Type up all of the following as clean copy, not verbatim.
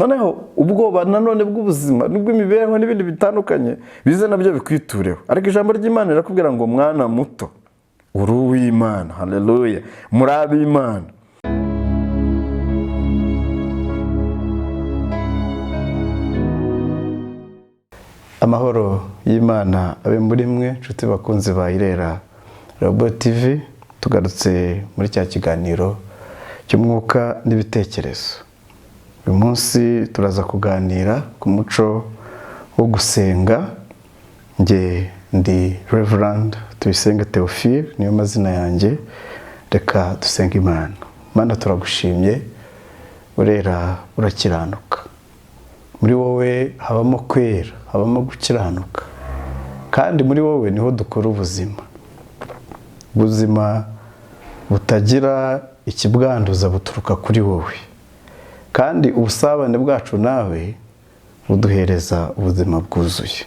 Noneho ubwoba nanone bw'ubuzima n'ubw'imibereho n'ibindi bitandukanye bize nabyo bikwitureho. Ariko ijambo ry'Imana rirakubwira ngo: "Mwana muto, uri uw'Imana." Haleluya! Muri ab'Imana. Amahoro y'Imana abe muri mwe, nshuti bakunzi ba Irera Robo TV. Tugarutse muri cya kiganiro cy'umwuka n'ibitekerezo. Uyu munsi turaza kuganira ku muco wo gusenga. Nge ndi Reverend Tuyisenge Theophile, niyo mazina yanjye. Reka dusenge Imana. Imana, turagushimye, urera, urakiranuka. Muri wowe habamo kwera, habamo gukiranuka, kandi muri wowe niho dukora ubuzima. Ubuzima butagira ikibwanduza buturuka kuri wowe, kandi ubusabane bwacu nawe buduhereza ubuzima bwuzuye.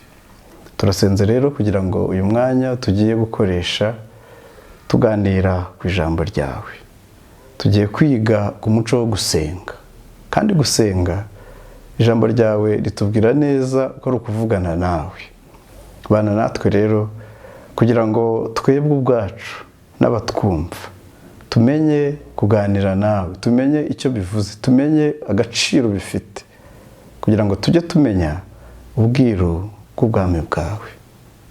Turasenze rero kugira ngo uyu mwanya tugiye gukoresha tuganira ku ijambo ryawe, tugiye kwiga ku muco wo gusenga. Kandi gusenga, ijambo ryawe ritubwira neza ko ari ukuvugana nawe. Bana natwe rero kugira ngo twebwe ubwacu n'abatwumva tumenye kuganira nawe, tumenye icyo bivuze, tumenye agaciro bifite, kugira ngo tujye tumenya ubwiru bw'ubwami bwawe.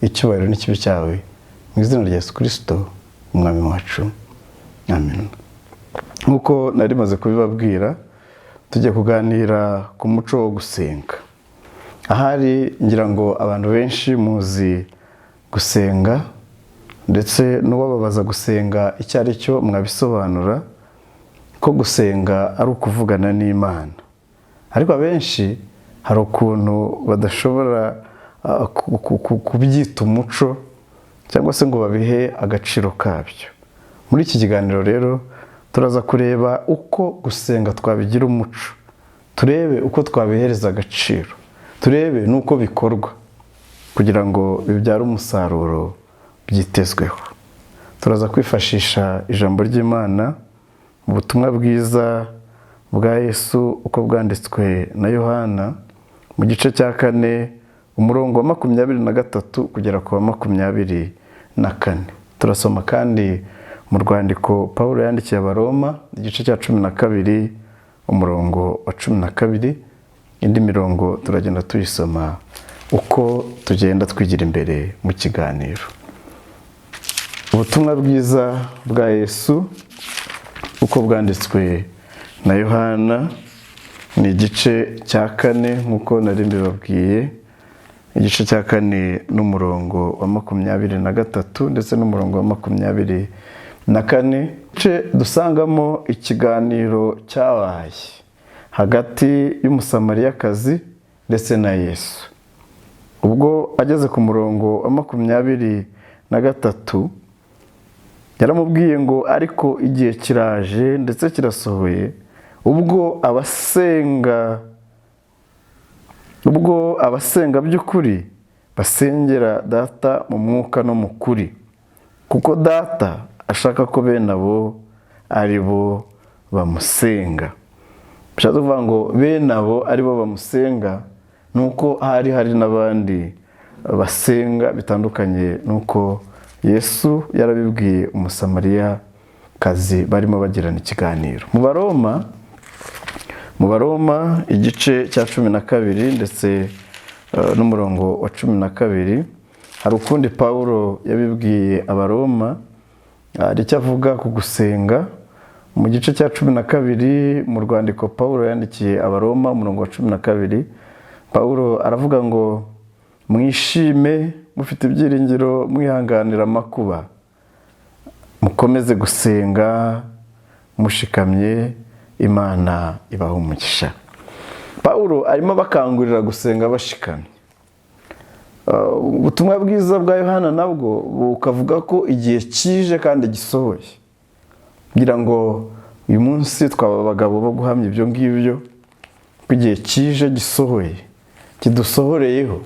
Icyubahiro n'ikibi cyawe, mu izina rya Yesu Kirisito Umwami wacu, amen. Nk'uko nari maze kubibabwira, tujya kuganira ku muco wo gusenga. Ahari ngira ngo abantu benshi muzi gusenga, ndetse n'uwababaza gusenga icyo ari cyo mwabisobanura, ko gusenga ari ukuvugana n'Imana. Ariko abenshi hari ukuntu badashobora kubyita umuco cyangwa se ngo babihe agaciro kabyo. Muri iki kiganiro rero turaza kureba uko gusenga twabigira umuco, turebe uko twabihereza agaciro, turebe n'uko bikorwa kugira ngo bibyare umusaruro byitezweho. Turaza kwifashisha ijambo ry'Imana mu butumwa bwiza bwa Yesu uko bwanditswe na Yohana, mu gice cya 4, umurongo wa 23 kugera ku wa 24. Turasoma kandi mu rwandiko Paul yandikiye Abaroma, igice cya 12, umurongo wa 12. Indi mirongo turagenda tuyisoma uko tugenda twigira imbere mu kiganiro. Ubutumwa bwiza bwa Yesu uko bwanditswe na Yohana ni igice cya 4, nk'uko nari mbibabwiye, igice cya 4 n'umurongo wa 23 ndetse n'umurongo wa 24. Igice dusangamo ikiganiro cyabaye hagati y'Umusamariyakazi ndetse na Yesu. Ubwo ageze ku murongo wa 23, yaramubwiye ngo: "Ariko igihe kiraje ndetse kirasohoye, ubwo abasenga by'ukuri basengera Data mu mwuka no mu kuri, kuko Data ashaka ko bene abo ari bo bamusenga." Bishatse kuvuga ngo bene abo ari bo bamusenga ni uko hari n'abandi basenga bitandukanye n'uko Yesu yarabibwiye Umusamariya kazi barimo bagirana ikiganiro. Mu Baroma, igice cya 12 ndetse n'umurongo wa 12, hari ukundi Pawulo yabibwiye Abaroma, hari icyo avuga ku gusenga. Mu gice cya 12, mu rwandiko Pawulo yandikiye Abaroma, umurongo wa 12, Pawulo aravuga ngo: "Mwishime mufite ibyiringiro, mwihanganira amakuba, mukomeze gusenga mushikamye. Imana ibaha umugisha." Pawulo arimo abakangurira gusenga bashikamye. Ubutumwa bwiza bwa Yohana nabwo bukavuga ko igihe kije kandi gisohoye. Kugira ngo uyu munsi twaba abagabo bo guhamya ibyo ngibyo, ko igihe kije gisohoye, kidusohoreyeho,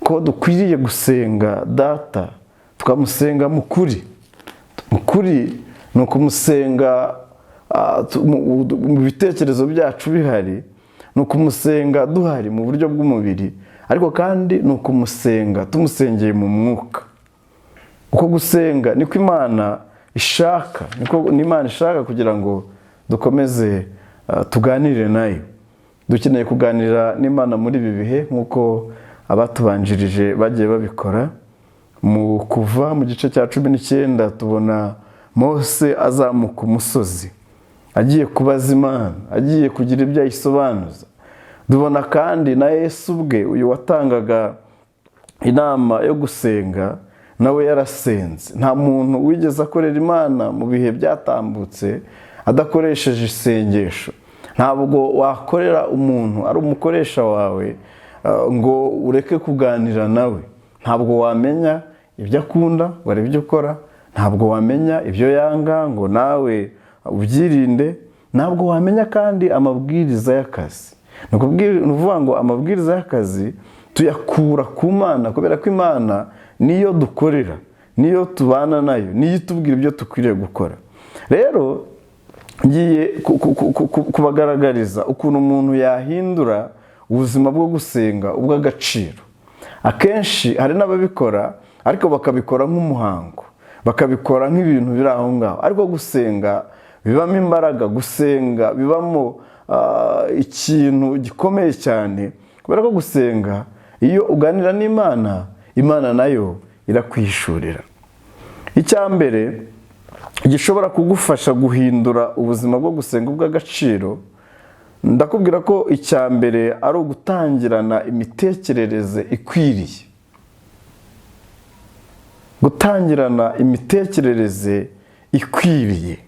ko dukwiriye gusenga Data, tukamusenga mu kuri. Mu kuri ni ukumusenga mu bitekerezo byacu bihari. Ni ukumusenga duhari mu buryo bw'umubiri, ariko kandi ni ukumusenga tumusengeye mu mwuka. Uko gusenga niko Imana ishaka, niko Imana ishaka kugira ngo dukomeze tuganire nayo. Dukeneye kuganira n'Imana muri ibi bihe nk'uko abatubanjirije bagiye babikora. Mu Kuva mu gice cya 19 tubona Mose azamuka umusozi agiye kubaza Imana, agiye kugira ibyo ayisobanuza. Tubona kandi na Yesu ubwe, uyu watangaga inama yo gusenga, nawe yarasenze. Nta muntu wigeze akorera Imana mu bihe byatambutse adakoresheje isengesho. Ntabwo wakorera umuntu ari umukoresha wawe ngo ureke kuganira nawe. Ntabwo wamenya ibyo akunda ngo arebe ibyo ukora, ntabwo wamenya ibyo yanga ngo nawe ubyirinde, ntabwo wamenya kandi amabwiriza y'akazi. Ni ukuvuga ngo amabwiriza y'akazi tuyakura ku Mana, kubera ko Imana niyo dukorera, niyo tubana nayo, niyo itubwira ibyo dukwiriye gukora. Rero ngiye kubagaragariza ukuntu umuntu yahindura ubuzima bwo gusenga ubw'agaciro. Akenshi hari n'ababikora ariko bakabikora nk'umuhango, bakabikora nk'ibintu biri aho ngaho. Ariko gusenga bibamo imbaraga, gusenga bibamo ikintu gikomeye cyane, kubera ko gusenga iyo uganira n'Imana, Imana nayo irakwihishurira. Icya mbere gishobora kugufasha guhindura ubuzima bwo gusenga ubw'agaciro, ndakubwira ko icya mbere ari ugutangirana imitekerereze ikwiriye. Gutangirana imitekerereze ikwiriye,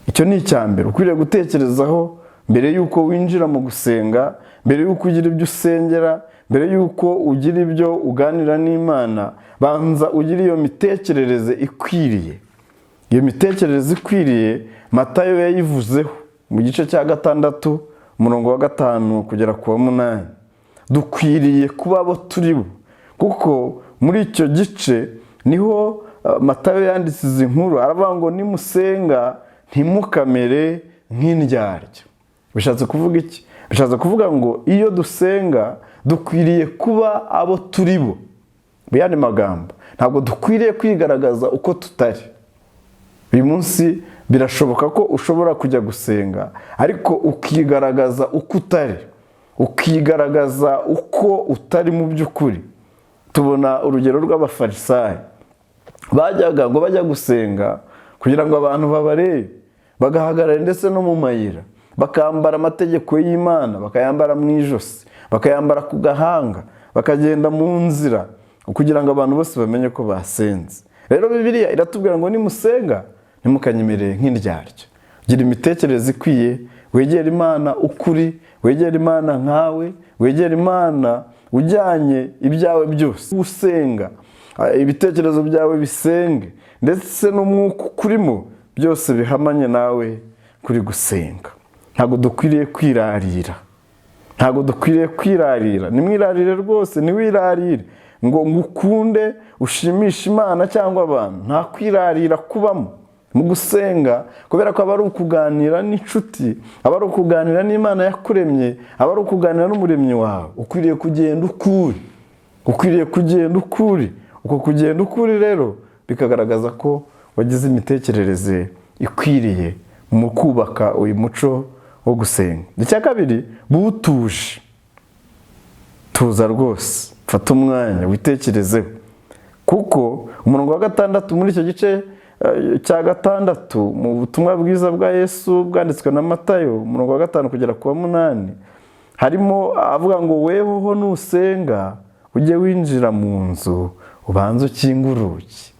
icyo ni icya mbere ukwiriye gutekerezaho mbere y'uko winjira mu gusenga, mbere y'uko ugira ibyo usengera, mbere y'uko ugira ibyo uganira n'Imana. Banza ugire iyo mitekerereze ikwiriye. Iyo mitekerereze ikwiriye Matayo yayivuzeho mu gice cya 6, umurongo wa 5 kugera ku wa 8. Dukwiriye kuba abo turi bo, kuko muri icyo gice niho Matayo yanditse izi nkuru. Aravuga ngo nimusenga ntimukamere nk'indyarya. Bishatse kuvuga iki? Bishatse kuvuga ngo iyo dusenga dukwiriye kuba abo turi bo. Mu yandi magambo, ntabwo dukwiriye kwigaragaza uko tutari. Uyu munsi birashoboka ko ushobora kujya gusenga ariko ukigaragaza uko utari, ukigaragaza uko utari mu by'ukuri. Tubona urugero rw'Abafarisayo bajyaga ngo bajya gusenga kugira ngo abantu babarebe, bagahagarara ndetse no mu mayira, bakambara amategeko y'Imana, bakayambara mu ijosi, bakayambara ku gahanga, bakagenda mu nzira kugira ngo abantu bose bamenye ko basenze. Rero Bibiliya iratubwira ngo nimusenga ntimukanyemerere nk'indyarya. Gira imitekerereze ikwiye, wegere Imana ukuri, wegere Imana nkawe, wegere Imana ujyanye ibyawe byose. Usenga ibitekerezo byawe bisenge, ndetse n'umwuka ukurimo, byose bihamanye nawe kuri gusenga. Ntabwo dukwiriye kwirarira, ntabwo dukwiriye kwirarira. Nimwirarire rwose, ntiwirarire ngo ngukunde ushimishe Imana cyangwa abantu. Nta kwirarira kubamo mu gusenga, kubera ko aba ari ukuganira n'inshuti, aba ari ukuganira n'Imana yakuremye, aba ari ukuganira n'Umuremyi wawe. Ukwiriye kugenda ukuri, ukwiriye kugenda ukuri. Uko kugenda ukuri rero bikagaragaza ko wagize imitekerereze ikwiriye mu kubaka uyu muco wo gusenga. Icya kabiri, butuje. Tuza rwose, fata umwanya witekerezeho, kuko umurongo wa 6 muri icyo gice cya 6 mu butumwa bwiza bwa Yesu bwanditswe na Matayo, umurongo wa 5 kugera ku wa 8, harimo avuga ngo wehoho nusenga ujye winjira mu nzu ubanze ukinge urugi.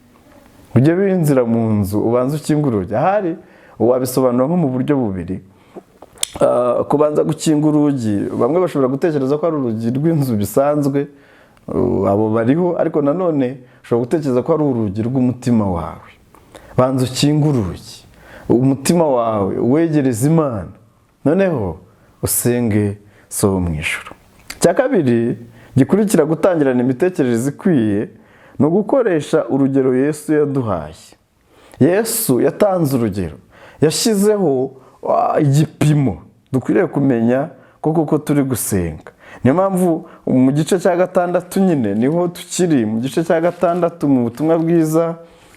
Ujye winjira mu nzu ubanze ukinge urugi. Ahari wabisobanura nko mu buryo bubiri. Kubanza gukinga urugi, bamwe bashobora gutekereza ko ari urugi rw'inzu bisanzwe, abo bariho, ariko nanone ushobora gutekereza ko ari urugi rw'umutima wawe. Banza ukinge urugi, umutima wawe uwegereze Imana, noneho usenge So wo mu ijuru. Icya kabiri gikurikira gutangirana imitekerereze ikwiye ni ugukoresha urugero Yesu yaduhaye. Yesu yatanze urugero, yashyizeho igipimo dukwiriye kumenya. ko koko turi gusenga. Niyo mpamvu mu gice cya 6 nyine niho tukiri, mu gice cya 6 mu butumwa bwiza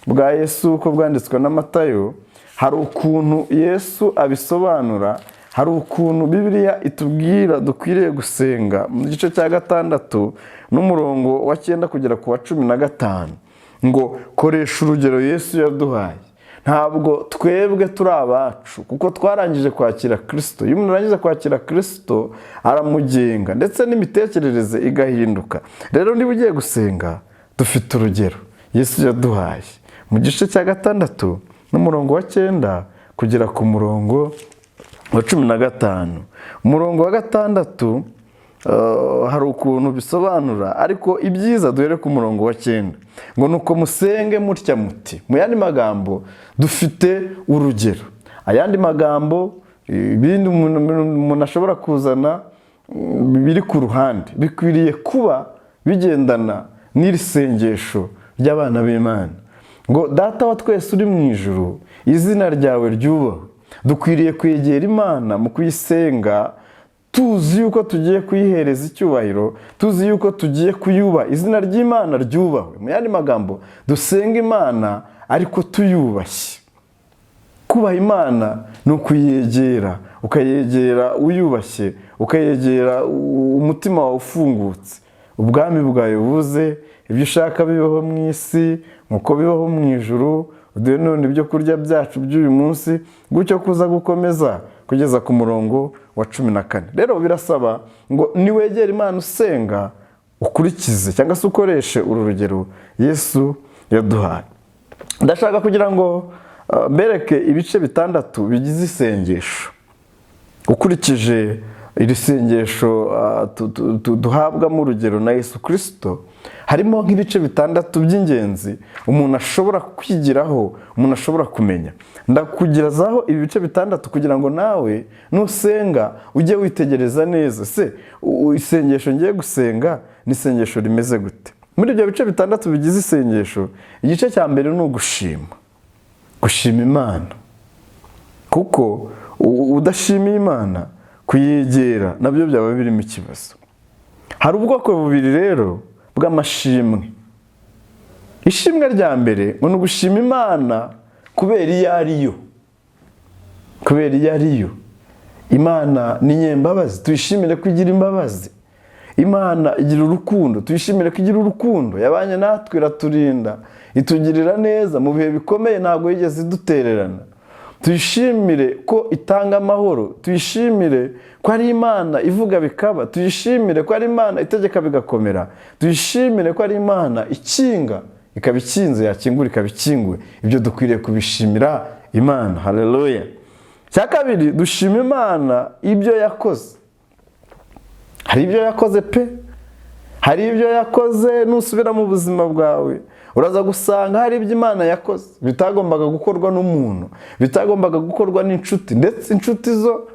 bwa Yesu uko bwanditswe na Matayo, hari ukuntu Yesu abisobanura, hari ukuntu Bibiliya itubwira dukwiriye gusenga. Mu gice cya 6 n'umurongo wa 9 kugera ku wa 15, ngo koresha urugero Yesu yaduhaye. Ntabwo twebwe turi abacu kuko twarangije kwakira Kristo. Iyo umuntu arangije kwakira Kristo aramugenga, ndetse n'imitekerereze igahinduka. Rero niba ugiye gusenga, dufite urugero Yesu yaduhaye mu gice cya 6 n'umurongo wa 9 kugera ku murongo wa 15. Umurongo wa 6 hari ukuntu bisobanura, ariko ibyiza duhere ku murongo wa 9, ngo nuko musenge mutya muti. Mu yandi magambo dufite urugero. Ayandi magambo, ibindi umuntu ashobora kuzana biri ku ruhande bikwiriye kuba bigendana n'iri sengesho ry'abana b'Imana, ngo Data wa twese uri mu ijuru, izina ryawe ryubahwe. Dukwiriye kwegera Imana mu kuyisenga tuzi yuko tugiye kuyihereza icyubahiro, tuzi yuko tugiye kuyubaha, izina ry'Imana ryubahwe. Mu yandi magambo dusenga Imana ariko tuyubashye. Kubaha Imana ni ukuyegera, ukayegera uyubashye, ukayegera umutima wawe ufungutse. Ubwami bwawe buze, ibyo ushaka bibaho mu isi nk'uko bibaho mu ijuru, uduhe none ibyo kurya byacu by'uyu munsi, gutyo kuza gukomeza kugeza ku murongo wa 14. Rero birasaba ngo niwegera Imana usenga, ukurikize cyangwa se ukoreshe uru rugero Yesu yaduhaye. Ndashaka kugira ngo mbereke ibice 6 bigize isengesho. Ukurikije iri sengesho duhabwamo urugero na Yesu Kristo, harimo nk'ibice 6 by'ingenzi umuntu ashobora kwigiraho, umuntu ashobora kumenya. Ndakugezaho ibi bice 6 kugira ngo nawe nusenga ujye witegereza neza, se isengesho ngiye gusenga ni isengesho rimeze gute? Muri ibyo bice 6 bigize isengesho, igice cya mbere ni ugushima. Gushima Imana, kuko udashimiye Imana kuyegera nabyo byaba birimo ikibazo. Hari ubwoko bubiri rero bw'amashimwe. Ishimwe rya mbere ngo ni ugushima Imana kubera iyo ari yo, kubera iyo ari yo. Imana ni nyembabazi, tuyishimire ko igira imbabazi. Imana igira urukundo, tuyishimire ko igira urukundo. Yabanye natwe, iraturinda, itugirira neza mu bihe bikomeye, ntabwo yigeze idutererana. Tuyishimire ko itanga amahoro, tuyishimire ko ari Imana ivuga bikaba, tuyishimire ko ari Imana itegeka bigakomera, tuyishimire ko ari Imana ikinga ikaba ikinze, yakingura ikaba ikinguye. Ibyo dukwiriye kubishimira Imana. Haleluya. Cya kabiri, dushima Imana ibyo yakoze. Hari ibyo yakoze pe, hari ibyo yakoze. Nusubira mu buzima bwawe uraza gusanga hari ibyo Imana yakoze bitagombaga gukorwa n'umuntu, bitagombaga gukorwa n'inshuti, ndetse inshuti zo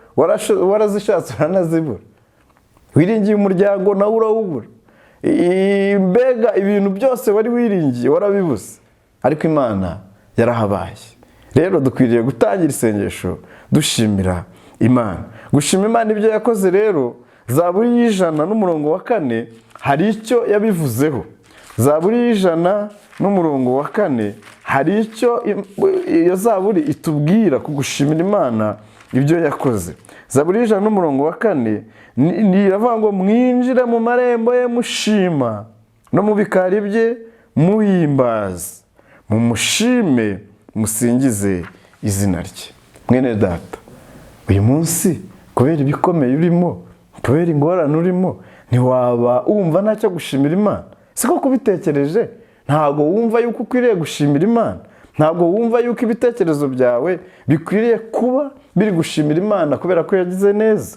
warazishatse uranazibura, wiringiye umuryango nawe urawubura, mbega ibintu byose wari wiringiye warabibuze, ariko Imana yarahabaye. Rero dukwiriye gutangira isengesho dushimira Imana. Gushima Imana ibyo yakoze rero, Zaburi y'100 n'umurongo wa 4 hari icyo yabivuzeho. Zaburi y'100 n'umurongo wa 4 hari icyo iyo zaburi itubwira ku gushimira Imana ibyo yakoze. Zaburi y'100 n'umurongo wa 4 iravuga ngo mwinjire mu marembo ye mushima, no mu bikari bye muhimbaza, mumushime, musingize izina rye. Mwene data, uyu munsi kubera ibikomeye urimo, kubera ingorane urimo, ntiwaba wumva ntacyo gushimira Imana? Siko kubitekereje, ntabwo wumva yuko ukwiriye gushimira Imana, ntabwo wumva yuko ibitekerezo byawe bikwiriye kuba biri gushimira Imana kubera ko yagize neza.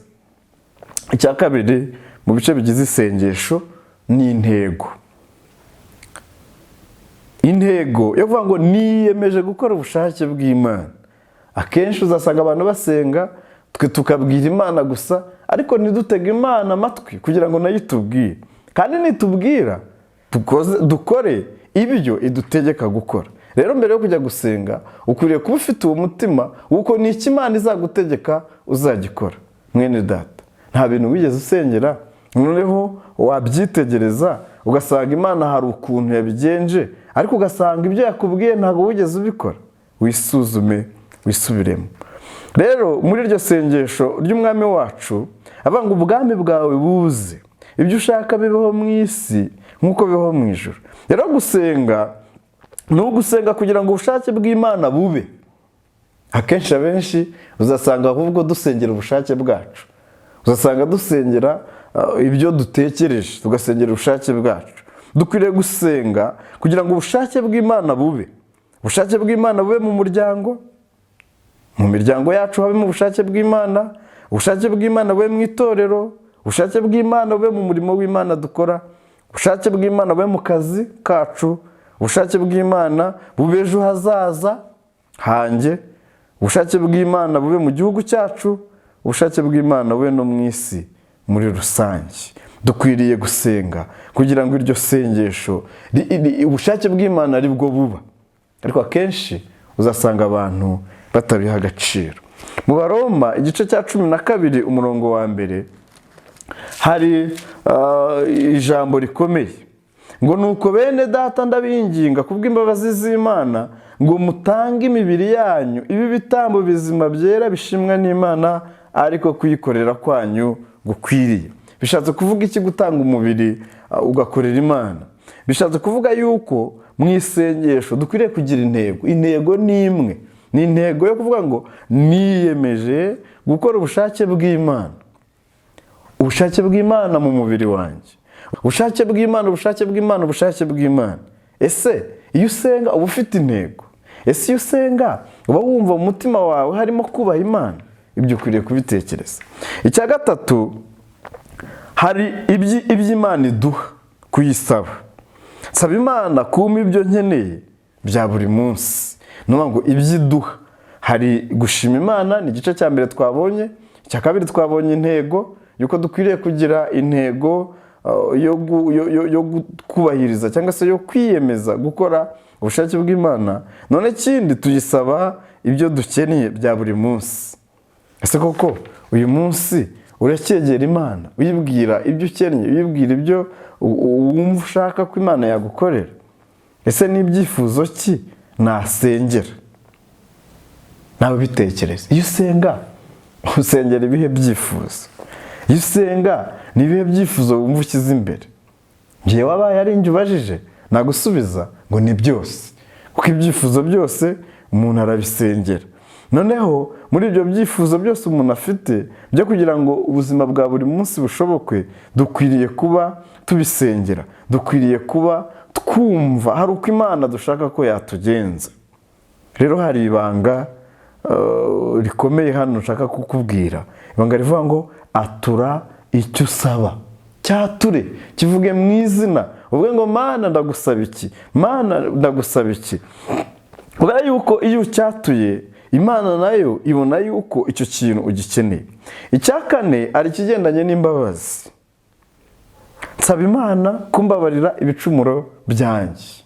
Icya kabiri mu bice bigize isengesho ni intego. Intego yo kuvuga ngo niyemeje gukora ubushake bw'Imana. Akenshi uzasanga abantu basenga, twe tukabwira Imana gusa, ariko ntidutege Imana amatwi kugira ngo nayo itubwire, kandi nitubwira dukore ibyo idutegeka gukora. Rero mbere yo kujya gusenga ukwiriye kuba ufite uwo mutima w'uko n'icyo Imana izagutegeka uzagikora. Mwene data, Nta bintu wigeze usengera, noneho wabyitegereza ugasanga Imana hari ukuntu yabigenje, ariko ugasanga ibyo yakubwiye ntabwo wigeze ubikora. Wisuzume, wisubiremo. Rero muri iryo sengesho ry'Umwami wacu avuga ngo ubwami bwawe buze, ibyo ushaka bibeho mu isi nk'uko bibaho mu ijuru. Rero gusenga ni ugusenga kugira ngo ubushake bw'Imana bube. Akenshi abenshi uzasanga ahubwo dusengera ubushake bwacu, uzasanga dusengera ibyo dutekereje, tugasengera ubushake bwacu. Dukwiriye gusenga kugira ngo ubushake bw'Imana bube, ubushake bw'Imana bube mu muryango, mu miryango yacu habemo ubushake bw'Imana, ubushake bw'Imana bube mu itorero, ubushake bw'Imana bube mu murimo w'Imana dukora, ubushake bw'Imana bube mu kazi kacu, ubushake bw'Imana bube ejo hazaza hanjye, ubushake bw'Imana bube mu gihugu cyacu, ubushake bw'Imana bube no mu isi muri rusange. Dukwiriye gusenga kugira ngo iryo sengesho ubushake bw'Imana ari bwo buba, ariko akenshi uzasanga abantu batabiha agaciro. Mu Baroma igice cya 12 umurongo wa 1 hari ijambo rikomeye ngo: "Nuko bene data, ndabinginga kubw'imbabazi z'Imana ngo mutange imibiri yanyu ibe ibitambo bizima, byera, bishimwa n'Imana, ariko kuyikorera kwanyu gukwiriye." Bishatse kuvuga iki gutanga umubiri ugakorera Imana? Bishatse kuvuga yuko mu isengesho dukwiriye kugira intego. Intego ni imwe, ni intego yo kuvuga ngo niyemeje gukora ubushake bw'Imana, ubushake bw'Imana mu mubiri wanjye, ubushake bw'Imana, ubushake bw'Imana, ubushake bw'Imana. Ese iyo usenga uba ufite intego? Ese iyo usenga uba wumva mu mutima wawe harimo kubaha Imana? Ibyo ukwiriye kubitekereza. Icya gatatu, hari iby'Imana iduha kuyisaba. Saba Imana kumpa ibyo nkeneye bya buri munsi. Ni ukuvuga ngo ibyo iduha, hari gushima Imana, ni igice cya mbere twabonye. Icya kabiri twabonye intego, yuko dukwiriye kugira intego yo kubahiriza cyangwa se yo kwiyemeza gukora ubushake bw'Imana. None ikindi, tuyisaba ibyo dukeneye bya buri munsi. Ese koko uyu munsi uracyegera Imana uyibwira ibyo ukennye, uyibwira ibyo wumva ushaka ko Imana yagukorera? Ese n'ibyifuzo ki nasengera? Nawe bitekereza. Iyo usenga usengera ibihe byifuzo? Iyo usenga ni ibihe byifuzo wumva ushyize imbere? Ngiye wabaye ari njye ubajije, nagusubiza ngo ni byose, kuko ibyifuzo byose umuntu arabisengera. Noneho muri ibyo byifuzo byose umuntu afite byo kugira ngo ubuzima bwa buri munsi bushobokwe, dukwiriye kuba tubisengera, dukwiriye kuba twumva hari uko Imana dushaka ko yatugenza. Rero hari ibanga rikomeye hano nshaka kukubwira, ibanga rivuga ngo atura icyo usaba. Cyature, kivuge mu izina, uvuge ngo: "Mana, ndagusaba iki, Mana, ndagusaba iki." Kubera yuko iyo ucyatuye, Imana nayo ibona yuko icyo kintu ugikeneye. Icya kane, hari ikigendanye n'imbabazi. Nsaba Imana kumbabarira ibicumuro byanjye,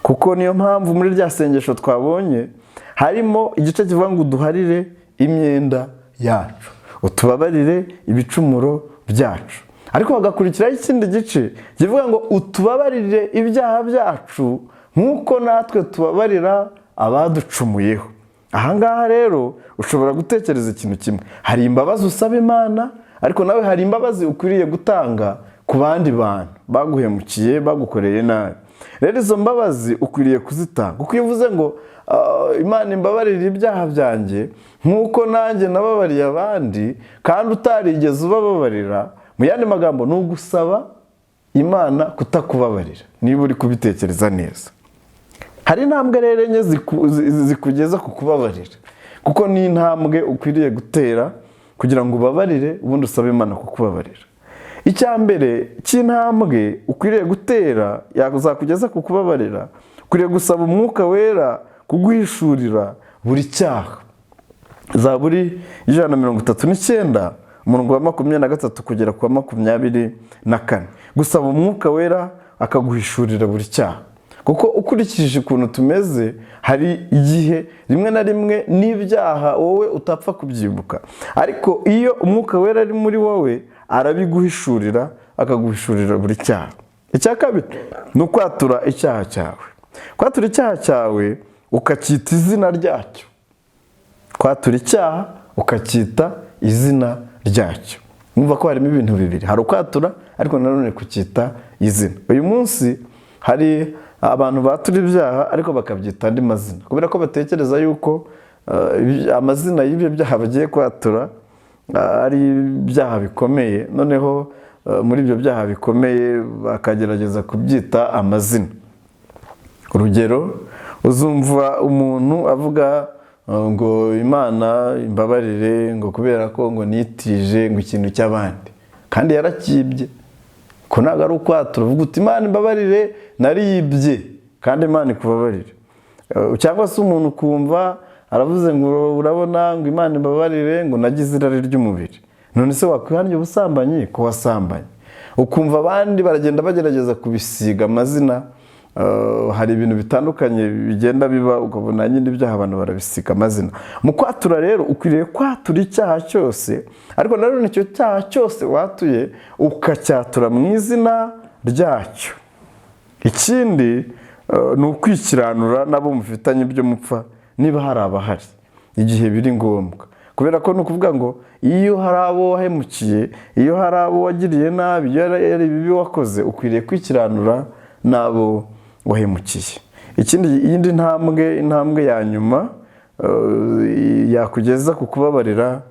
kuko niyo mpamvu muri rya sengesho twabonye harimo igice kivuga ngo uduharire imyenda yacu, utubabarire ibicumuro byacu, ariko hagakurikiraho ikindi gice kivuga ngo utubabarire ibyaha byacu nk'uko natwe tubabarira abaducumuyeho. Ahangaha rero ushobora gutekereza ikintu kimwe: hari imbabazi usaba Imana, ariko nawe hari imbabazi ukwiriye gutanga ku bandi bantu baguhemukiye, bagukoreye nabi. Rero izo mbabazi ukwiriye kuzitanga, kuko iyo uvuze ngo "Imana imbabarire ibyaha byanjye nk'uko nanjye nababariye abandi", kandi utarigeze ubababarira, mu yandi magambo ni ugusaba Imana kutakubabarira, niba uri kubitekereza neza. Hari intambwe rero enye zikugeza ku kubabarira, kuko ni intambwe ukwiriye gutera kugira ngo ubabarire, ubundi usabe Imana kukubabarira. Icya mbere cy'intambwe ukwiriye gutera yazakugeza ku kubabarira, ukwiriye gusaba Umwuka Wera kuguhishurira buri cyaha. Zaburi 139 umurongo wa 23 kugera ku wa 24. Gusaba Umwuka Wera akaguhishurira buri cyaha. Kuko ukurikije ukuntu tumeze, hari igihe rimwe na rimwe n'ibyaha wowe utapfa kubyibuka, ariko iyo Umwuka Wera ari muri wowe arabiguhishurira, akaguhishurira buri cyaha. Icya kabiri ni ukwatura icyaha cyawe. Kwatura icyaha cyawe ukacyita izina ryacyo. Kwatura icyaha ukacyita izina ryacyo. Mwumva ko harimo ibintu bibiri: hari ukwatura, ariko nanone kucyita izina. Uyu munsi hari abantu batura ibyaha ariko bakabyita andi mazina, kubera ko batekereza yuko amazina y'ibyo byaha bagiye kwatura ari ibyaha bikomeye. Noneho muri ibyo byaha bikomeye bakagerageza kubyita amazina. Urugero, uzumva umuntu avuga ngo "Imana imbabarire", ngo kubera ko ngo nitije ngo ikintu cy'abandi kandi yarakibye. Ko ntabwo ari ukwatura. Uvuga uti "Imana imbabarire, naribye", kandi Imana ikubabarire. Cyangwa se umuntu ukumva aravuze ngo "Urabona", ngo "Imana imbabarire", ngo "nagize irari ry'umubiri". None se wakwihannye ubusambanyi ko wasambanye? Ukumva abandi baragenda bagerageza kubisiga amazina. Hari ibintu bitandukanye bigenda biba, ukabona nyine ibyaha abantu barabisiga amazina. Mu kwatura rero ukwiriye kwatura icyaha cyose, ariko nanone icyo cyaha cyose watuye ukacyatura mu izina ryacyo. Ikindi ni ukwikiranura n'abo mufitanye ibyo mupfa, niba hari abahari, igihe biri ngombwa. Kubera ko ni ukuvuga ngo iyo hari abo wahemukiye, iyo hari abo wagiriye nabi, iyo hari ibibi wakoze, ukwiriye kwikiranura n'abo wahemukiye. Ikindi, iyindi ntambwe, intambwe ya nyuma yakugeza ku kubabarira,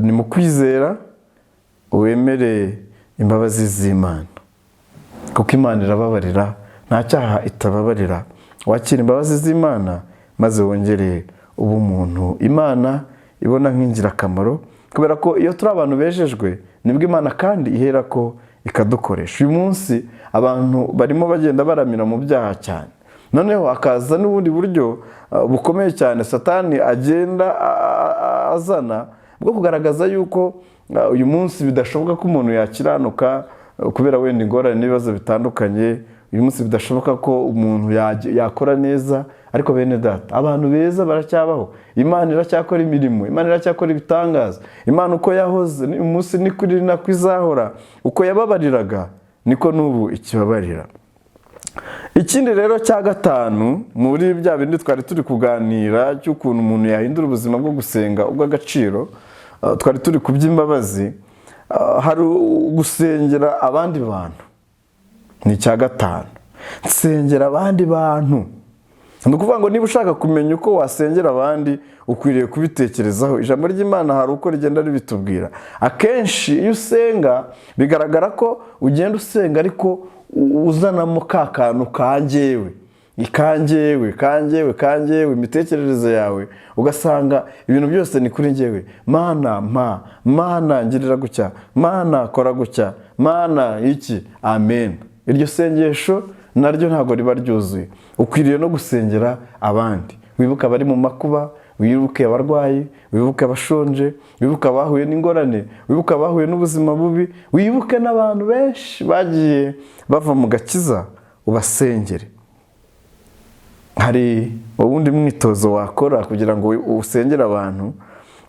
ni mu kwizera wemere imbabazi z'Imana, kuko Imana irababarira, nta cyaha itababarira. Wakira imbabazi z'Imana maze wongere ubumuntu Imana ibona nk'ingirakamaro, kubera ko iyo turi abantu bejejwe nibwo Imana kandi ihera ko ikadukoresha. Uyu munsi abantu barimo bagenda baramira mu byaha cyane, noneho hakaza n'ubundi buryo bukomeye cyane Satani agenda azana bwo kugaragaza yuko uyu munsi bidashoboka ko umuntu yakiranuka, kubera wenda ingorane n'ibibazo bitandukanye. Uyu munsi bidashoboka ko umuntu yakora neza. Ariko bene Data, abantu beza baracyabaho. Imana iracyakora imirimo, Imana iracyakora ibitangaza. Imana uko yahoze uyu munsi ni kuri nako izahora. Uko yababariraga niko n'ubu ikibabarira. Ikindi rero cya gatanu muri bya bindi twari turi kuganira cy'ukuntu umuntu yahindura ubuzima bwo gusenga ubw'agaciro, twari turi ku by'imbabazi, hari gusengera abandi bantu. Ni icya gatanu: nsengera abandi bantu. Ni ukuvuga ngo niba ushaka kumenya uko wasengera abandi, ukwiriye kubitekerezaho. Ijambo ry'Imana hari uko rigenda ribitubwira. Akenshi iyo usenga bigaragara ko ugenda usenga ariko uzanamo ka kantu kangewe, ikangewe, kangewe, kangewe. Imitekerereze yawe ugasanga ibintu byose ni kuri ngewe. "Mana mpa, Mana ngirira gutya, Mana kora gutya, Mana iki, amen." Iryo sengesho naryo ntabwo riba ryuzuye. Ukwiriye no gusengera abandi. Wibuke abari mu makuba, wibuke abarwayi, wibuke abashonje, wibuke abahuye n'ingorane, wibuke abahuye n'ubuzima bubi, wibuke n'abantu benshi bagiye bava mu gakiza, ubasengere. Hari uwundi mwitozo wakora kugira ngo usengere abantu,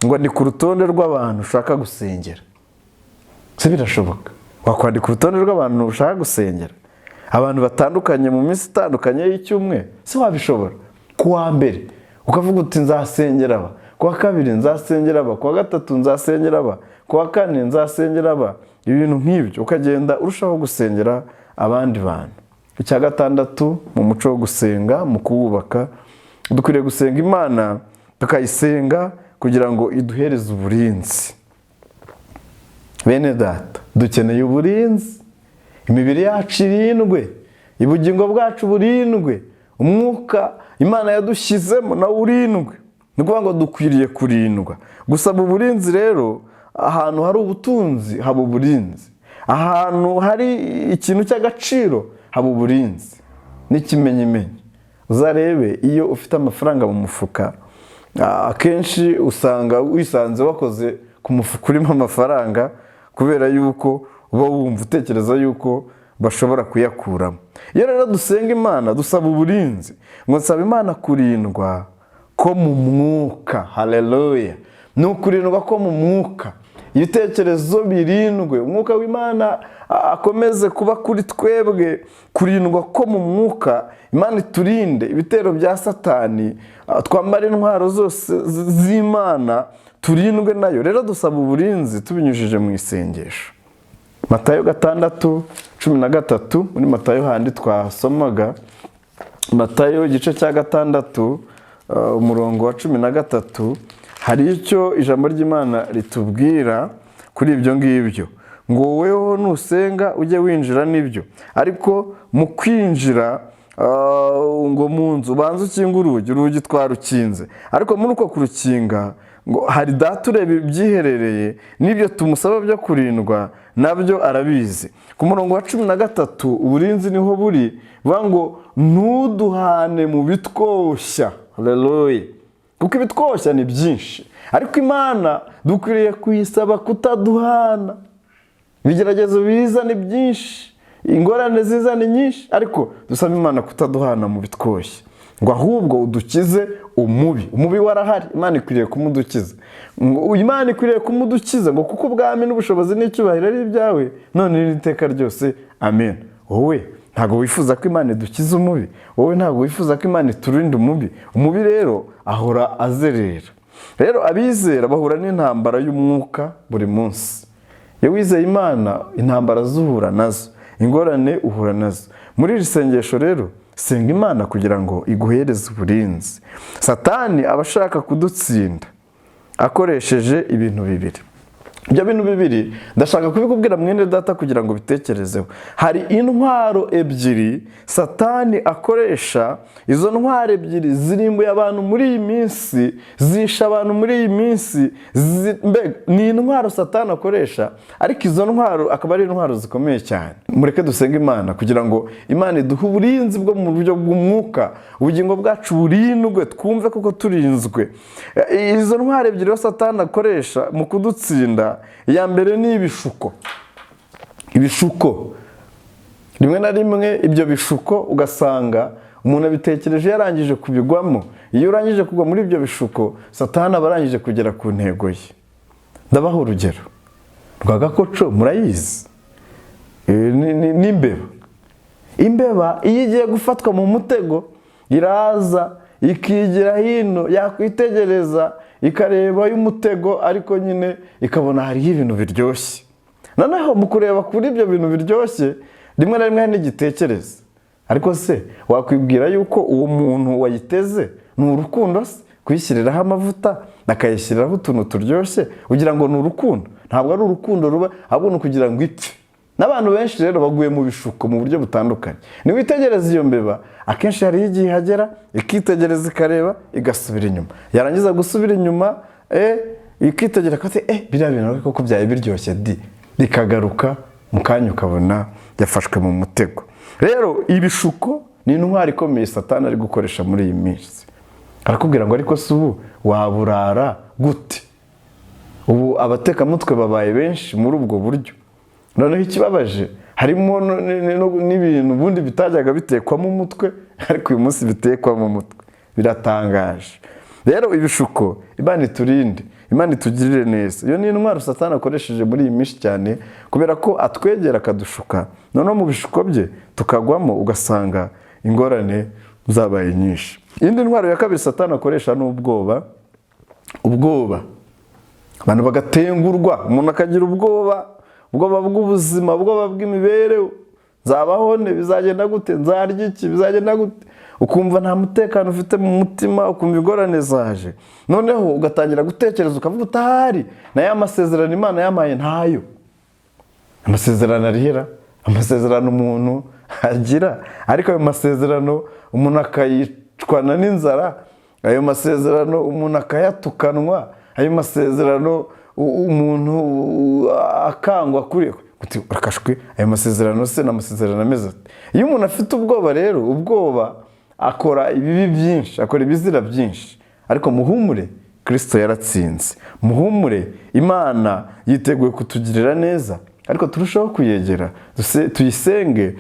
ngo ni ku rutonde rw'abantu ushaka gusengera. Se birashoboka? Wakwandika urutonde rw'abantu ushaka gusengera, abantu batandukanye mu minsi itandukanye y'icyumweru. Se wabishobora? Ku wa mbere ukavuga uti "Nzasengera aba", ku wa kabiri "Nzasengera aba", ku wa gatatu "Nzasengera aba", ku wa kane "Nzasengera aba", ibintu nk'ibyo, ukagenda urushaho gusengera abandi bantu. Icya gatandatu mu muco wo gusenga, mu kuwubaka, dukwiriye gusenga Imana, tukayisenga kugira ngo iduhereze uburinzi. Bene Data, dukeneye uburinzi. Imibiri yacu irindwe, ubugingo bwacu burindwe, umwuka Imana yadushyizemo nawe urindwe. Ni ukuvuga ngo dukwiriye kurindwa. Gusaba uburinzi rero, ahantu hari ubutunzi haba uburinzi, ahantu hari ikintu cy'agaciro haba uburinzi. N'ikimenyimenyi, uzarebe iyo ufite amafaranga mu mufuka, akenshi usanga wisanze wakoze ku mufuka urimo amafaranga, kubera yuko uba wumva utekereza yuko bashobora kuyakuramo. Iyo rero dusenga Imana dusaba uburinzi, ngo nsaba Imana kurindwa ko mu mwuka. Haleluya! Ni ukurindwa ko mu mwuka, ibitekerezo birindwe, umwuka w'Imana akomeze kuba kuri twebwe. Kurindwa ko mu mwuka, Imana iturinde ibitero bya Satani, twambare intwaro zose z'Imana, turindwe nayo. Rero dusaba uburinzi tubinyujije mu isengesho. Matayo 6:13, muri Matayo handi twasomaga, Matayo igice cya 6, umurongo wa 13, hari icyo ijambo ry'Imana ritubwira kuri ibyo ngibyo, ngo woweho nusenga ujye winjira n'ibyo, ariko mu kwinjira ngo mu nzu ubanze ukinge urugi. Urugi twarukinze, ariko muri uko kurukinga ngo hari Data ureba ibyiherereye, n'ibyo tumusaba byo kurindwa nabyo arabizi. Ku murongo wa 13 uburinzi niho buri, buvuga ngo ntuduhane mu bitwoshya. Haleluya! Kuko ibitwoshya ni byinshi, ariko Imana dukwiriye kuyisaba kutaduhana. Ibigeragezo biza ni byinshi, ingorane ziza ni nyinshi, ariko dusaba Imana kutaduhana mu bitwoshya, ngo ahubwo udukize umubi. Umubi warahari, Imana ikwiriye kumudukiza. Ngo Imana ikwiriye kumudukiza, ngo kuko ubwami n'ubushobozi n'icyubahiro ari ibyawe none n'iteka ryose, amen. Wowe ntabwo wifuza ko Imana idukiza umubi? Wowe ntabwo wifuza ko Imana iturinda umubi? Umubi rero ahora azerera. Rero abizera bahura n'intambara y'umwuka buri munsi. Iyo wizeye Imana, intambara zuhura nazo, ingorane uhura nazo. Muri iri sengesho rero senga Imana kugira ngo iguhereze uburinzi. Satani aba ashaka kudutsinda akoresheje ibintu bibiri. Ibyo bintu bibiri ndashaka kubikubwira, mwene data, kugira ngo bitekerezeho. Hari intwaro ebyiri Satani akoresha. Izo ntwaro ebyiri zirimbuye abantu muri iyi minsi, zisha abantu muri iyi minsi. Mbega ni intwaro Satani akoresha, ariko izo ntwaro akaba ari intwaro zikomeye cyane. Mureke dusenge Imana kugira ngo Imana iduhe uburinzi bwo mu buryo bw'umwuka, ubugingo bwacu burindwe, twumve koko turinzwe. Izo ntwaro ebyiri rero Satani akoresha mu kudutsinda, iya mbere ni ibishuko. Ibishuko, rimwe na rimwe ibyo bishuko ugasanga umuntu abitekereje yarangije kubigwamo. Iyo urangije kugwa muri ibyo bishuko, Satani aba arangije kugera ku ntego ye. Ndabaha urugero rwa gakoco, murayizi. N'imbeba. Imbeba iyo igiye gufatwa mu mutego iraza ikigira hino, yakwitegereza ikareba y'umutego, ariko nyine ikabona hariho ibintu biryoshye. Noneho mu kureba kuri ibyo bintu biryoshye, rimwe na rimwe hari n'igitekerezo. Ariko se wakwibwira yuko uwo muntu wayiteze ni urukundo se? Kuyishyiriraho amavuta, akayishyiriraho utuntu turyoshye, ugira ngo ni urukundo? Ntabwo ari urukundo ruba, ahubwo ni ukugira ngo ipfe. N'abantu benshi rero baguye mu bishuko mu buryo butandukanye. Niwitegereza iyo mbeba, akenshi hariho igihe ihagera ikitegereza, ikareba, igasubira inyuma. Yarangiza gusubira inyuma, ikitegereza ati biriya bintu koko byari biryoshye di, bikagaruka mu kanya ukabona yafashwe mu mutego. Rero ibishuko ni intwaro ikomeye Satani ari gukoresha muri iyi minsi. Arakubwira ngo ariko se ubu waburara gute? Ubu abatekamutwe babaye benshi muri ubwo buryo. Noneho ikibabaje, harimo n'ibintu ubundi bitajyaga bitekwamo umutwe, ariko uyu munsi bitekwamo umutwe. Biratangaje. Rero ibishuko, Imana iturinde, Imana itugirire neza. Iyo ni intwaro Satani akoresheje muri iyi minsi cyane, kubera ko atwegera akadushuka, noneho mu bishuko bye tukagwamo, ugasanga ingorane zabaye nyinshi. Indi ntwaro ya kabiri Satani akoresha ni ubwoba. Ubwoba, abantu bagatengurwa, umuntu akagira ubwoba, ubwoba bw'ubuzima, ubwoba bw'imibereho. Nzabaho nte? Bizagenda gute? Nzarya iki? Bizagenda gute? Ukumva nta mutekano ufite mu mutima, ukumva ingorane zaje, noneho ugatangira gutekereza, ukavuga utahari na ya masezerano Imana yampaye ntayo. Amasezerano arihera, amasezerano umuntu agira, ariko ayo masezerano umuntu akayicwana n'inzara, ayo masezerano umuntu akayatukanwa, ayo masezerano umuntu akangwa kuri uti urakashwe. Ayo masezerano se ni amasezerano ameze ate? Iyo umuntu afite ubwoba rero, ubwoba akora ibibi byinshi, akora ibizira byinshi. Ariko muhumure, Kirisito yaratsinze. Muhumure, Imana yiteguye kutugirira neza. Ariko turushaho kuyegera, tuyisenge,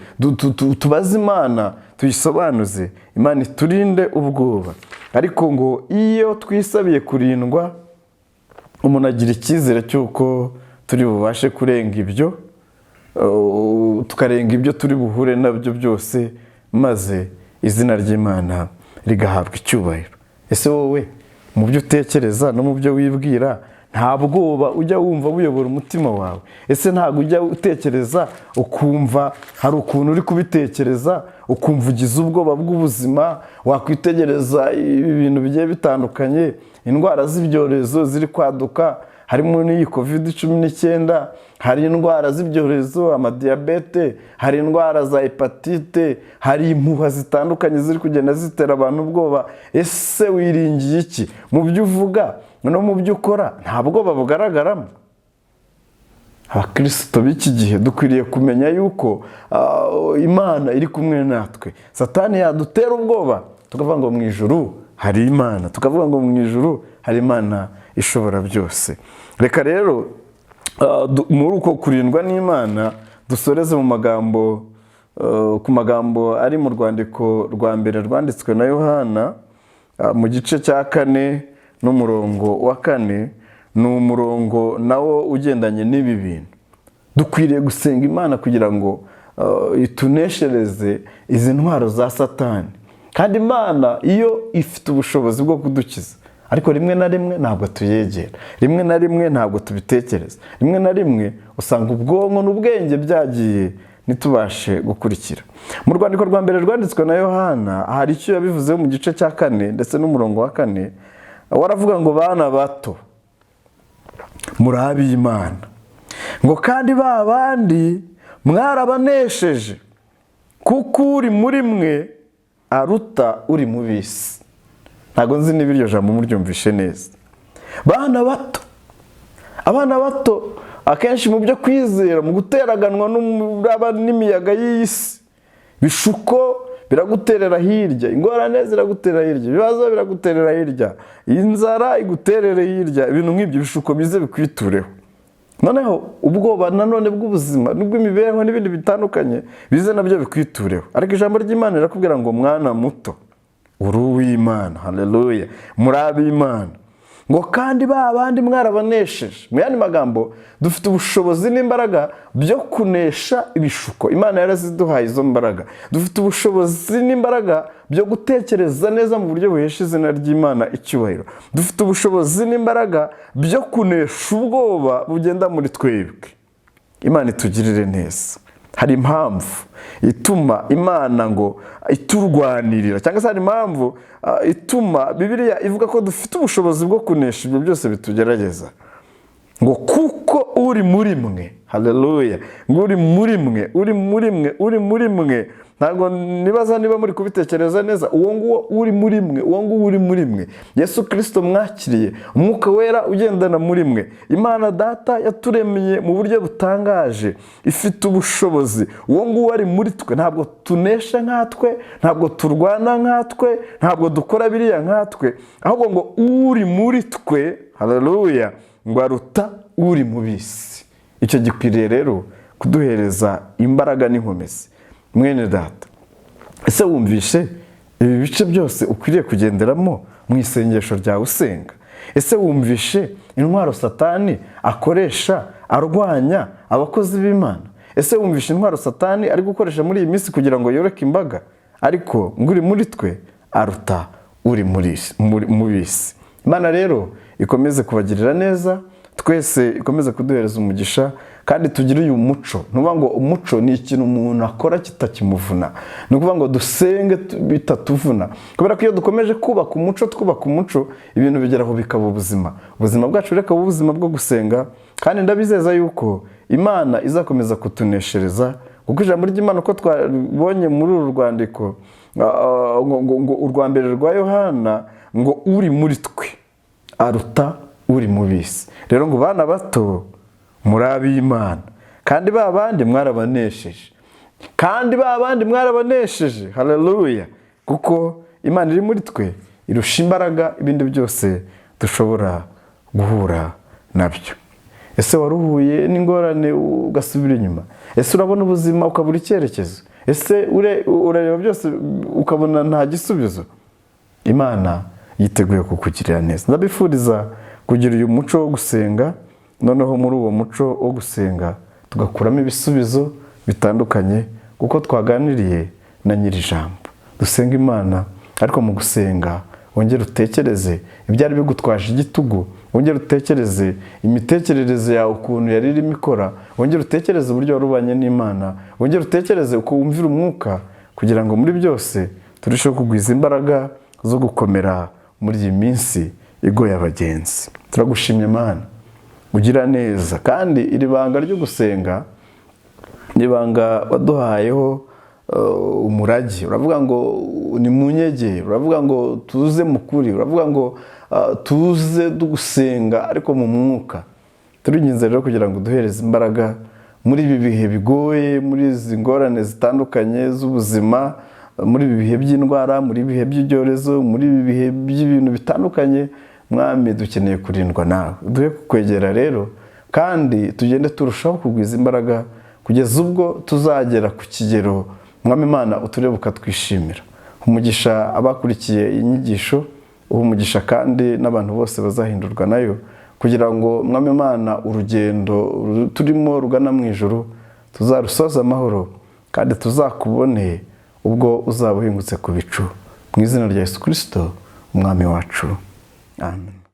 tubaze Imana, tuyisobanuze, Imana iturinde ubwoba. Ariko ngo iyo twisabiye kurindwa, umuntu agira icyizere cy'uko turi bubashe kurenga ibyo, tukarenga ibyo turi buhure nabyo byose, maze izina ry'Imana rigahabwa icyubahiro. Ese wowe mu byo utekereza no mu byo wibwira, nta bwoba ujya wumva buyobora umutima wawe? Ese ntabwo ujya utekereza ukumva hari ukuntu uri kubitekereza, ukumva ugize ubwoba bw'ubuzima, wakwitegereza ibintu bigiye bitandukanye, indwara z'ibyorezo ziri kwaduka, harimo n'iyi COVID-19, hari indwara z'ibyorezo, amadiyabete, hari indwara za hepatite, hari impuha zitandukanye ziri kugenda zitera abantu ubwoba? Ese wiringiye iki? Mu byo uvuga no mu byo ukora, nta bwoba bugaragaramo? Abakirisito b'iki gihe dukwiriye kumenya yuko Imana iri kumwe natwe. Satani yadutera ubwoba, tukavuga ngo mu ijuru hari Imana, tukavuga ngo mu ijuru hari Imana ishobora byose. Reka rero muri uko kurindwa n'Imana dusoreze mu magambo ku magambo ari mu rwandiko rwa mbere rwanditswe na Yohana, mu gice cya 4 n'umurongo wa 4. Ni umurongo nawo ugendanye n'ibi bintu. Dukwiriye gusenga Imana kugira ngo ituneshereze izi ntwaro za Satani. Kandi Imana iyo ifite ubushobozi bwo kudukiza, ariko rimwe na rimwe ntabwo tuyegera, rimwe na rimwe ntabwo tubitekereza, rimwe na rimwe usanga ubwonko n'ubwenge byagiye, ntitubashe gukurikira. Mu rwandiko rwa mbere rwanditswe na Yohana hari icyo yabivuzeho mu gice cya 4 ndetse n'umurongo wa 4. Waravuga ngo: "Bana bato, muri ab'Imana," ngo "kandi ba bandi mwarabanesheje, kuko uri muri mwe aruta uri mu bisi." Ntabwo nzi niba iryo jambo muryumvishe neza. Bana bato, abana bato akenshi mu byo kwizera, mu guteraganwa n'umuraba n'imiyaga y'iyi si, bishuko biraguterera hirya, ingorane ziraguterera hirya, ibibazo biraguterera hirya, inzara iguterere hirya, ibintu nk'ibyo, bishuko bize bikwitureho. Noneho ubwoba nanone bw'ubuzima n'ubw'imibereho n'ibindi bitandukanye bize nabyo bikwitureho. Ariko ijambo ry'Imana rirakubwira ngo: "Mwana muto, uri uw'Imana." Haleluya! Muri ab'Imana, ngo kandi ba bandi mwarabanesheje. Mu yandi magambo, dufite ubushobozi n'imbaraga byo kunesha ibishuko. Imana yaraziduhaye izo mbaraga. Dufite ubushobozi n'imbaraga byo gutekereza neza mu buryo buhesha izina ry'Imana icyubahiro. Dufite ubushobozi n'imbaraga byo kunesha ubwoba bugenda muri twebwe. Imana itugirire neza. Hari impamvu ituma Imana ngo iturwanirira, cyangwa se hari impamvu ituma Bibiliya ivuga ko dufite ubushobozi bwo kunesha ibyo byose bitugerageza, ngo kuko uri muri mwe, haleluya, ngo uri muri mwe, uri muri mwe, uri muri mwe. Ntabwo nibaza niba muri kubitekereza neza. Uwo nguwo uri muri mwe, uwo nguwo uri muri mwe, Yesu Kirisito mwakiriye, Umwuka Wera ugendana muri mwe, Imana Data yaturemeye mu buryo butangaje, ifite ubushobozi. Uwo nguwo ari muri twe. Ntabwo tunesha nkatwe, ntabwo turwana nkatwe, ntabwo dukora biriya nkatwe, ahubwo ngo uri muri twe, haleluya, ngo aruta uri mu bisi. Icyo gikwiriye rero kuduhereza imbaraga n'inkomezi. Mwene Data, ese wumvishe ibi bice byose ukwiriye kugenderamo mu isengesho ryawe usenga? Ese wumvishe intwaro Satani akoresha arwanya abakozi b'Imana? Ese wumvishe intwaro Satani ari gukoresha muri iyi minsi kugira ngo yoreke imbaga? Ariko ngo uri muri twe aruta uri mu bisi. Imana rero ikomeze kubagirira neza twese, ikomeze kuduhereza umugisha, kandi tugire uyu muco. Ni ukuvuga ngo umuco ni ikintu umuntu akora kitakimuvuna. Ni ukuvuga ngo dusenge bitatuvuna, kubera ko iyo dukomeje kubaka umuco, twubaka umuco, ibintu bigeraho bikaba ubuzima. Ubuzima bwacu reka bube ubuzima bwo gusenga, kandi ndabizeza yuko Imana izakomeza kutuneshereza, kuko ijambo ry'Imana uko twabonye muri uru rwandiko ngo urwa mbere rwa Yohana, ngo uri muri twe aruta uri mu bisi. Rero ngo: "Bana bato, muri ab'Imana, kandi ba bandi mwarabanesheje, kandi ba bandi mwarabanesheje." Haleluya! Kuko Imana iri muri twe irusha imbaraga ibindi byose dushobora guhura nabyo. Ese waruhuye n'ingorane ugasubira inyuma? Ese urabona ubuzima ukabura icyerekezo? Ese urareba byose ukabona nta gisubizo? Imana yiteguye kukugirira neza. Ndabifuriza kugira uyu muco wo gusenga, noneho muri uwo muco wo gusenga tugakuramo ibisubizo bitandukanye, kuko twaganiriye na nyir'ijambo. Dusenga Imana, ariko mu gusenga wongere utekereze ibyari bigutwaje igitugu, wongere utekereze imitekerereze yawe ukuntu yari irimo ikora, wongere utekereze uburyo wari ubanye n'Imana, wongere utekereze uko wumvira umwuka, kugira ngo muri byose turusheho kugwiza imbaraga zo gukomera muri iyi minsi igoye abagenzi. Turagushimye Mana, ugira neza, kandi iri banga ryo gusenga ni ibanga waduhayeho umurage. Uravuga ngo ni munyegere, uravuga ngo tuze mu kuri, uravuga ngo tuze dugusenga ariko mu mwuka. Turinginze rero kugira ngo uduhereze imbaraga muri ibi bihe bigoye, muri izi ngorane zitandukanye z'ubuzima, muri ibi bihe by'indwara, muri ibi bihe by'ibyorezo, muri ibi bihe by'ibintu bitandukanye. Mwami, dukeneye kurindwa nawe, duhe kukwegera rero, kandi tugende turushaho kugwiza imbaraga kugeza ubwo tuzagera ku kigero, Mwami Imana, uturebe ukatwishimira. Umugisha abakurikiye iyi nyigisho, uha umugisha kandi n'abantu bose bazahindurwa nayo, kugira ngo, Mwami Imana, urugendo turimo rugana mu ijuru tuzarusoze amahoro, kandi tuzakubone ubwo uzaba uhingutse ku bicu. Mu izina rya Yesu Kirisito Umwami wacu, amen.